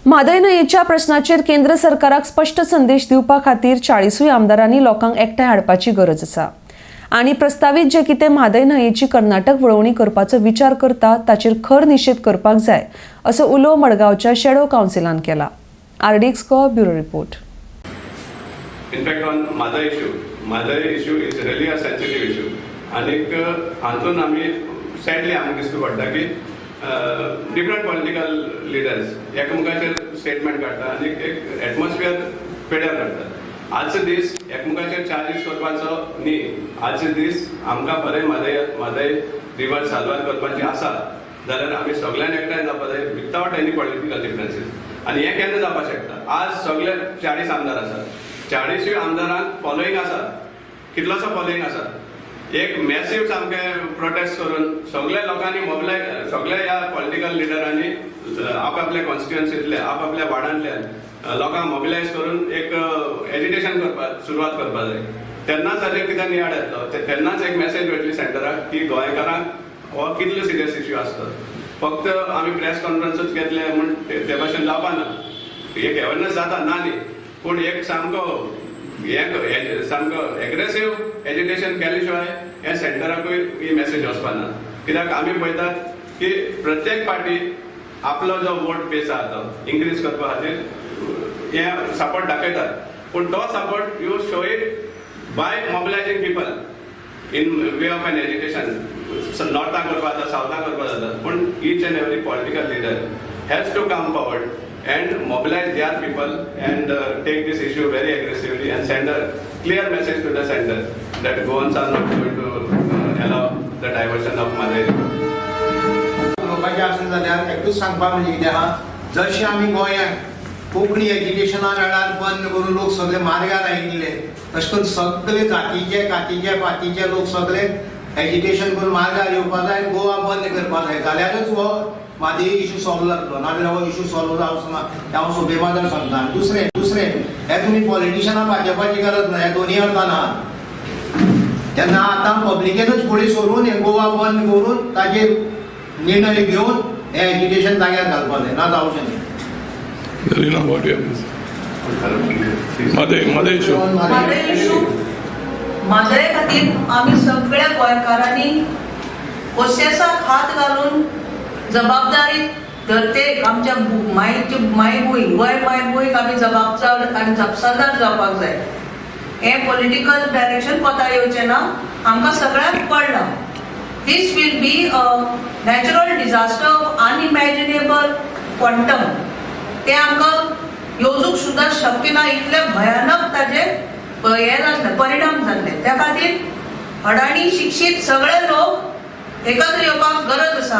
म्हादय न्हंयेच्या प्रश्नाचेर केंद्र सरकाराक स्पश्ट संदेश दिवपा खातीर 40ूय आमदारांनी लोकांक एकठांय हाडपाची गरज आसा आनी प्रस्तावीत जे कितें म्हादय न्हंयेची कर्नाटक वळवणी करपाचो विचार करता ताचेर खर निशेध करपाक जाय, असो उलो मडगांवच्या शेडो कावन्सिलान केला. RDX Goa, bureau report. In fact, on Mhadei issue, Mhadei issue is really a sensitive issue. आनीक हातून आमी सॅडली आमकां दिसता पडटा की डिफरंट पॉलिटिकल लिडर्स एकामेकाचेर स्टेटमेंट काडटा आनी एक एटमॉस्फियर पेड्यार काडटा. आजचे दीस एकमेकाचेर चार्जीस करपाचो न्ही. आजचे दीस आमकां बरें म्हादय म्हादय रिवर साल्वार करपाची आसा जाल्यार आमी सगळ्यांनी एकठांय जावपा जाय विथआवट एनी पॉलिटिकल डिफरन्सीस. आनी हें केन्ना जावपाक शकता? आज सगळे 40 आमदार आसात. 40ूय आमदारांक फॉलोईंग आसा, कितलोसो फॉलोईंग आसा. एक मॅसीव सामकें प्रोटेस्ट करून सगळ्या लोकांनी मोबिलायज, सगळ्या ह्या पॉलिटिकल लिडरांनी आपापल्या कॉन्स्टिट्युएन्सींतले, आपापल्या वार्डांतल्यान लोकांक मोबिलायज करून एक एजिटेशन करपाक सुरवात करपाक जाय. तेन्नाच ताचेर कितें नियाळ येतलो, तेन्नाच एक मॅसेज मेळटली सेंटराक की गोंयकारांक हो कितलो सिरियस इश्यू आसता. फक्त आमी प्रेस कॉन्फरन्सूच घेतले म्हूण ते भाशेन जावपा ना. एक अवेरनेस जाता, ना न्ही, पूण एक सामको हें सामको एग्रेसीव एजिटेशन केले शिवाय हे सेंटराकूय ही मॅसेज वचपा ना. कित्याक आमी पळयतात की प्रत्येक पार्टी आपलो जो वोट बेस आहा तो इन्क्रीज करपा खातीर हे सपोर्ट दाखयतात, पूण तो support you show it by mobilizing people in way of an agitation. नॉर्थाक करपा जाता, सावथाक करपा जाता, पूण each and every political leader has to come forward and mobilize their people and take this issue very aggressively and send a clear message to the center that Goans are not going to allow the diversion of Mhadei River. उलोवपाचें आसलें जाल्यार एकूच सांगपा म्हणजे कितें आहा, जशें आमी गोंयांत कोंकणी एज्युकेशना वेळार बंद करून लोक सगळे मार्गार आयिल्ले, तशें करून सगळे जातीचे, कातीचे, पातीचे लोक सगळे एजिटेशन करून मार्गार येवपा जाय आनी गोवा बंद करपा जाय, जाल्यारच हो म्हादय इशू सॉल्व जातलो. नाजाल्यार हो इशू सॉल्व जावचो ना, हें हांव सोंपेपणान सांगता. आनी दुसरें, हे तुमी पॉलिटिशनां पातेवपाची गरज ना. हे दोनी अर्थान आहात. तेन्ना आतां पब्लिकेनूच फुडें सरून हे गोवा बंद करून ताजेर निर्णय घेवन हे एजिटेशन जाग्यार घालपाक जाय, ना जावचें न्ही. Zarina, what you have to say? Mhadei, Mhadei issue. Mhadei issue. Mhadei खातीर आमी सगळ्या गोंयकारांनी कोशेसाक हात घालून जबाबदारी धरतेक, आमच्या मायचे मायभूंय, गोंय मायभूंयक आमी जबाबदार आनी जापसालदार जावपाक जाय. हें पॉलिटिकल डायरेक्शन कोता येवचें ना, आमकां सगळ्यांक पडलां. This will be a natural disaster of unimaginable quantum. ते आमकां येवजूंक सुद्दां शक्य ना, इतले भयानक ताजे हे जाल्ले, परिणाम जाल्ले. त्या खातीर अडाणी, शिक्षीत सगळे लोक एकत्र येवपाक गरज आसा.